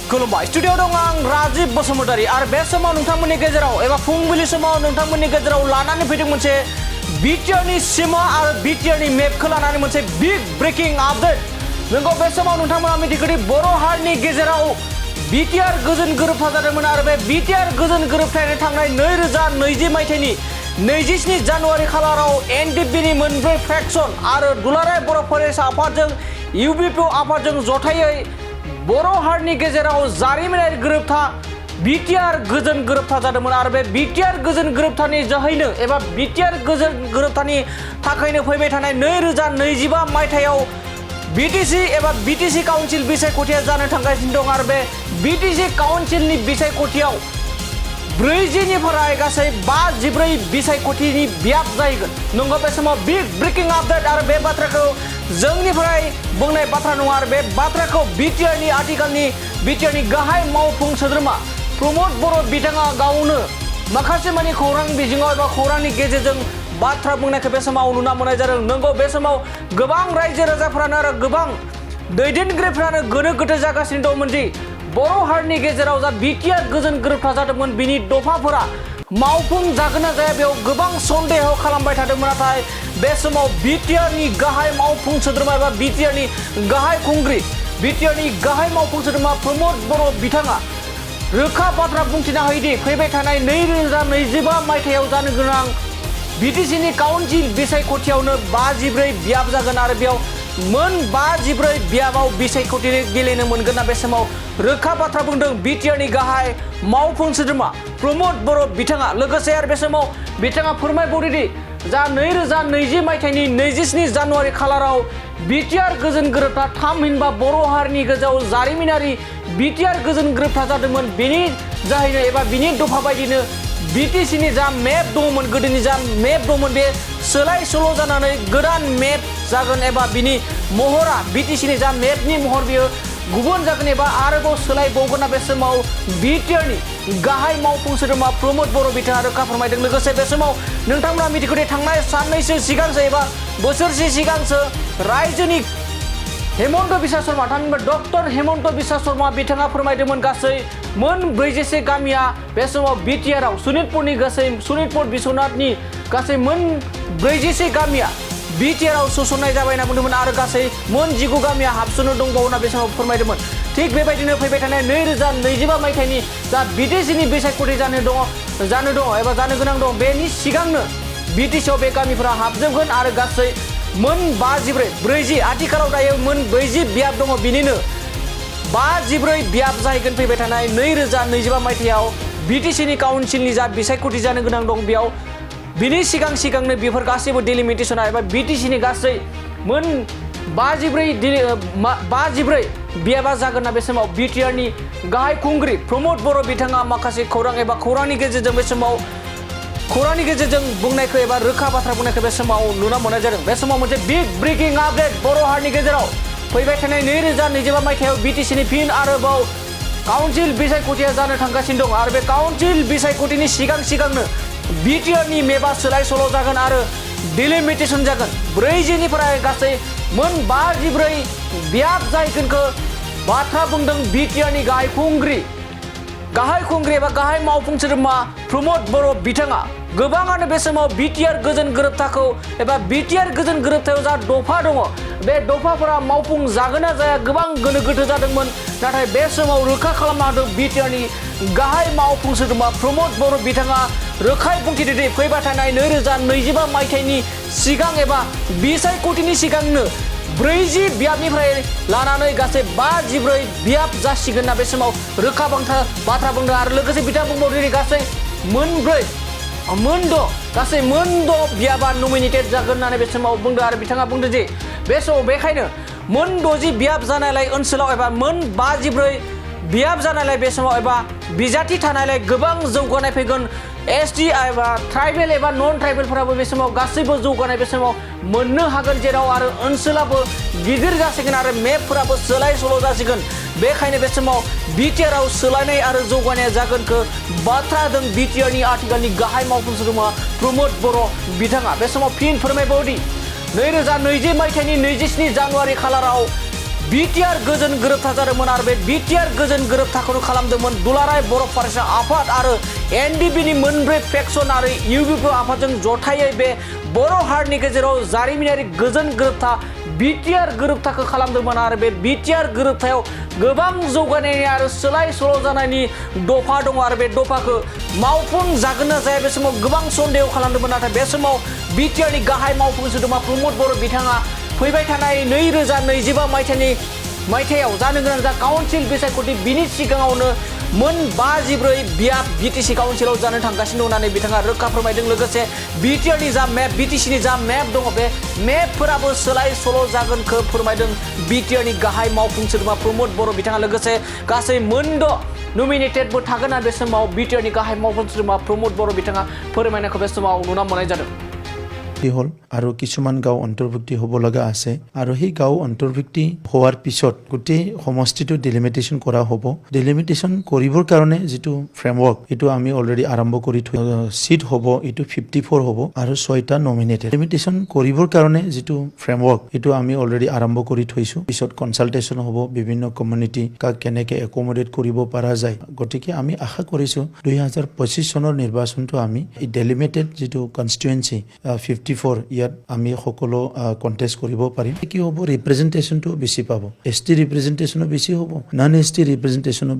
खुलुमबाय स्टुडिअ दं आं राजीव बसुमतारी आरो बे समाव नोंथांमोननि गेजेराव एबा फुंबिलि समाव नोंथांमोननि गेजेराव लानानै फैदों मोनसे बिटिआरनि सिमा आरो बिटिआरनि मेपखौ लानानै मोनसे बिग ब्रेकिं आपडेट नंगौ बे समाव नोंथांमोना मिथिगौदि बर' हारिनि गेजेराव बिटिआर गोजोन गोरोबथा जादोंमोन आरो बे बिटिआर गोजोन गोरोबथायानो थांनाय 2020 मायथाइनि 27 जानुवारि खालाराव एनडिपिनि मोनब्रै फ्रेक्सन आरो दुलाराय बर' फरायसा आफादजों इउबिपि आफादजों जथायै बर' हारिनि गेजेराव जारिमिनारि गोरोबथा बिटिआर गोजोन गोरोबथा जादोंमोन आरो बे बिटिआर गोजोन गोरोबथानि जोहैनो एबा बिटिआर गोजोन गोरोबथानि थाखायनो फैबाय थानाय 2025 मायथाइयाव बिटिसि एबा बिटिसि काउन्सिल बिसायख'थिया जानो थांगासिनो दं आरो बे बिटिसि काउन्सिलनि बिसायख'थियाव 40 निफ्राय गासै 54 बिसायख'थिनि ब्याब जाहैगोन नंगौ बे समाव बिग ब्रेकिं आपडेट आरो बे बाथ्राखौ जोंनिफ्राय बुंनाय बाथ्रा नङा आरो बे बाथ्राखौ बिटिआरनि आथिखालनि बिटिआरनि गाहाय मावफुं सोद्रोमा प्रमद बर' बिथाङा गावनो माखासे मानि खौरां बिजोङाव एबा खौरांनि गेजेरजों बाथ्रा बुंनायखौ बे समाव नुना मोननाय जादों नंगौ बे समाव गोबां रायजो राजाफोरानो आरो गोबां दैदेनगिरिफोरानो गोनो गोथो जागासिनो दंमोन दि बर' हारिनि गेजेराव जा बिटिआर गोजोन गोरोबथा जादोंमोन बिनि दफाफोरा मावफुं जागोन ना जाया बेयाव गोबां सन्देह खालामबाय थादोंमोन नाथाय बे समाव बिटिआरनि गाहाय मावफुं सोद्रोमा एबा बिटिआरनि गाहाय खुंग्रि बिटिआरनि गाहाय मावफुं सोद्रोमा प्रमद बर' बिथाङा रोखा बाथ्रा बुंथिना होयोदि फैबाय थानाय 2025 मायथाइयाव जानो गोनां बिटिसिनि काउन्सिल बिसायख'थियावनो 54 ब्याब जागोन आरो बेयाव मोन 54 ब्याबाव बिसायख'थि गेलेनो मोनगोन ना बे समाव रोखा बाथ्रा बुंदों बिटिआरनि गाहाय मावफुं सोद्रोमा प्रमद बर' बिथाङा लोगोसे आरो बे समाव बिथाङा फोरमायबावदोंदि जा 2020 मायथाइनि 27 जानुवारि खालाराव बिटिआर गोजोन गोरोबथा थामहिनबा बर' हारिनि गेजेराव जारिमिनारि बिटिआर गोजोन गोरोबथा जादोंमोन बेनि जाहैनो एबा बिनि दफा बायदिनो बिटिसिनि जा मेप दङमोन गोदोनि जा मेप दङमोन बे सोलाय सोल' जानानै गोदान मेप जागोन एबा बिनि महरा बिटिसिनि जा मेपनि महर बियो गुबुन जागोन एबा आरोबाव सोलायबावगोन ना बे समाव बिटिआरनि गाहाय मावफुं सोद्रोमा प्रमद बर' बिथाङा रोखा फोरमायदों लोगोसे बे समाव नोंथांमोना मिथिगौदि थांनाय साननैसो सिगांसो एबा बोसोरसे सिगांसो रायजोनि हेमन्त बिश्व शर्मा थामहिनबा डक्टर हेमन्त बिश्व शर्मा बिथाङा फोरमायदोंमोन गासै मोन 40 गामिया बे समाव बिटिआरआव सनितपुरनि गासै सनितपुर बिश्वनाथनि गासै मोन 40 गामिया बिटिआरआव सोसननाय जाबाय होनना बुंदोंमोन आरो गासै मोन 19 गामिया हाबसोनो दंबावो होनना बे समाव फोरमायदोंमोन थिग बेबायदिनो फैबाय थानाय 2025 मायथाइनि जा बिटिसिनि बिसायख'थि जानो दङ एबा जानो गोनां दं बेनि सिगांनो बिटिसिआव बे गामिफोरा हाबजोबगोन आरो गासै मोन 40 आथिखालाव दायो मोन 40 ब्याब दङ बिनिनो 54 ब्याब जाहैगोन फैबाय थानाय 2025 मायथाइयाव बिटिसिनि काउन्सिलनि जा बिसायख'थि जानो गोनां दं बेयाव बिनि सिगांनो बेफोर गासैबो डिलिमिटेसना एबा बिटिसिनि गासै मोन 54 ब्याबा जागोन ना बे समाव बिटिआरनि गाहाय खुंग्रि प्रमद बर' बिथाङा माखासे खौरां एबा खौरांनि गेजेरजों बे समाव खौरांनि गेजेरजों बुंनायखौ एबा रोखा बाथ्रा बुंनायखौ बे समाव नुना मोननाय जादों बे समाव मोनसे बिग ब्रेकिं आपडेट बर' हारिनि गेजेराव फैबाय थानाय 2025 मायथाइयाव बिटिसिनि फिन आरोबाव काउन्सिल बिसायख'थिया जानो थांगासिनो दं आरो बे काउन्सिल बिसायख'थिनि सिगांनो बिटिआरनि मेपआ सोलाय सोल' जागोन आरो डिलिमिटेसन जागोन 40 निफ्राय गासै मोन 54 ब्याब जाहैगोनखौ बाथ्रा बुंदों बिटिआरनि गाहाय खुंग्रि एबा गाहाय मावफुं सोद्रोमा प्रमद बर' बिथाङा गोबाङानो बे समाव बिटिआर गोजोन गोरोबथाखौ एबा बिटिआर गोजोन गोरोबथायाव जा दफा दङ बे दफाफोरा मावफुं जागोन ना जाया गोबां गोनो गोथो जादोंमोन नाथाय बे समाव रोखा खालामना होदों बिटिआरनि गाहाय मावफुं सोद्रोमा प्रमद बर' बिथाङा रोखायै बुंथिदोंदि फैबाय थानाय 2025 मायथाइनि सिगां एबा बिसायख'थिनि सिगांनो 40 ब्याबनिफ्राय लानानै गासै 54 ब्याब जासिगोन ना बे समाव रोखा बाथ्रा बुंदों आरो लोगोसे बिथाङा बुंबावदों गासै गासै मोन 6 ब्याबा नमिनेटेड जागोन होननानै बे समाव बुंदों आरो बिथाङा बुंदों जे बे समाव बेखायनो मोन 60 ब्याब जानायलाय ओनसोलाव एबा मोन 54 ब्याब जानायलाय बे समाव एबा बिजाथि थानायलाय गोबां जौगानाय फैगोन एसटि एबा ट्राइबेल एबा नन ट्राइबेलफोराबो बे समाव गासैबो जौगानाय बे समाव मोननो हागोन जेराव आरो ओनसोलाबो गिदिर जासिगोन आरो मेपफोराबो सोलाय सोल' जासिगोन बेखायनो बे समाव बिटिआरआव सोलायनाय आरो जौगानाया जागोनखौ बाथ्रा होदों बिटिआरनि आथिखालनि गाहाय मावफुं सोद्रोमा प्रमद बर' बिथाङा बे समाव फिन फोरमायबावदि 2020 मायथाइनि 27 जानुवारि खालाराव बिटिआर गोजोन गोरोबथा जादोंमोन आरो बे बिटिआर गोजोन गोरोबथाखौनो खालामदोंमोन दुलाराय बर' फरायसा आफाद आरो एनडिबिनि मोनब्रै फेक्सन आरो इउबिपि आफादजों जथायै बे बर' हारिनि गेजेराव जारिमिनारि गोजोन गोरोबथा बिटिआर गोरोबथाखौ खालामदोंमोन आरो बे बिटिआर गोरोबथायाव गोबां जौगानायनि आरो सोलाय सोल' जानायनि दफा दङ आरो बे दफाखौ मावफुं जागोन ना जाया बे समाव गोबां सन्देह खालामदोंमोन नाथाय बे समाव बिटिआरनि गाहाय मावफुं सोद्रोमा प्रमद बर' बिथाङा फैबाय थानाय 2025 मायथाइयाव जानो गोनां जा काउन्सिल बिसायख'थि बिनि सिगाङावनो मोन 54 बियाब बिटिसि काउन्सिलाव जानो थांगासिनो होननानै बिथाङा रोखा फोरमायदों लोगोसे बिटिआरनि जा मेप बिटिसिनि जा मेप दङ बे मेपफोराबो सोलाय सोल' जागोनखौ फोरमायदों बिटिआरनि गाहाय मावफुं सोद्रोमा प्रमद बर' बिथाङा लोगोसे गासै मोनद' नमिनेटेडबो थागोन आरो बे समाव बिटिआरनि गाहाय मावफुं सोद्रोमा प्रमद बर' बिथाङा फोरमायनायखौ बे समाव नुना मोननाय जादों হল আৰু কিছুমান গাঁও অন্তৰ্ভুক্তি হ'ব লগা আছে আৰু সেই গাঁও অন্তৰ্ভুক্তি হোৱাৰ পিছত গোটেই সমষ্টিটো ডিলিমিটেশ্যন কৰা হ'ব ডিলিমিটেশ্যন কৰিবৰ কাৰণে যিটো ফ্ৰেমৱৰ্ক এইটো আমি অলৰেডি আৰম্ভ কৰি থৈ সিট হ'ব এইটো 54 হ'ব আৰু 6টা নমিনেটেড ডিলিমিটেশ্যন কৰিবৰ কাৰণে যিটো ফ্ৰেমৱৰ্ক এইটো আমি অলৰেডি আৰম্ভ কৰি থৈছো পিছত কনসালটেশ্যন হ'ব বিভিন্ন কমিউনিটি কাক কেনেকৈ একমোডেট কৰিব পৰা যায় গতিকে আমি আশা কৰিছো 2025 চনৰ নিৰ্বাচনটো আমি এই ডিলিমিটেড যিটো কনষ্টিটুৱেন্সি 54 ইয়াত আমি সকলো কন্টেস্ট কৰিব পাৰিম কি হ'ব ৰিপ্ৰেজেন্টেশনটো বেছি পাব এসটি ৰিপ্ৰেজেন্টেশনো বেছি হ'ব নন এসটি ৰিপ্ৰেজেন্টেশনো